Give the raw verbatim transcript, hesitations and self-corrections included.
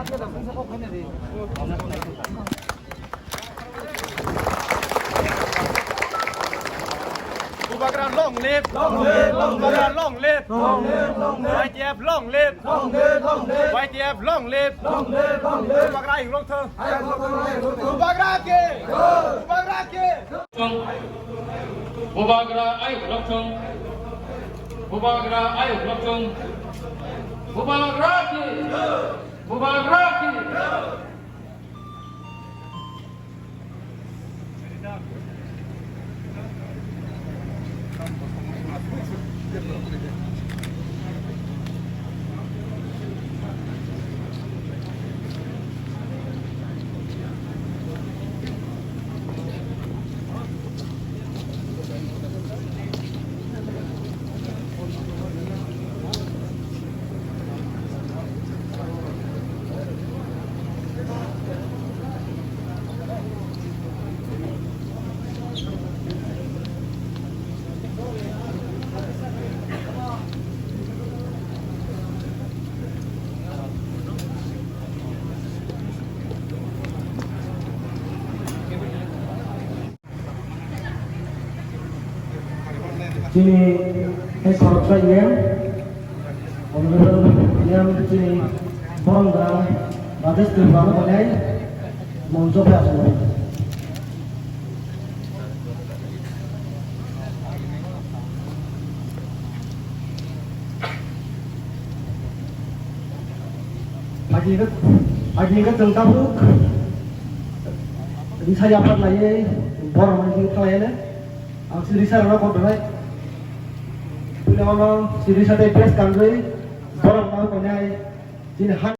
Bubagra long live! Long live! Long live! Bubagra long live! Long live! Long live! Y T F long live! Long live! Long live! Long live! Long live! Bubagra ayuk rok thung! Ayuk rok thung! Ayuk rok thung! Bubagra ke! Bubagra ke! Bubagra ayuk rok thung! Bubagra ayuk rok thung! Bubagra ke! Bubagra ke! Chini tei khoroksa E M, Honorable E M chini borok jora Rajesh Tripura no tongnai moncho pai aswk. Agini, agini chwng tabuk risa yaphar laiwi borok rok khlaiya le. Ang si risa rok bo belai. Puila ono si risa tei best kanrwi borok rok tongnai chini ha.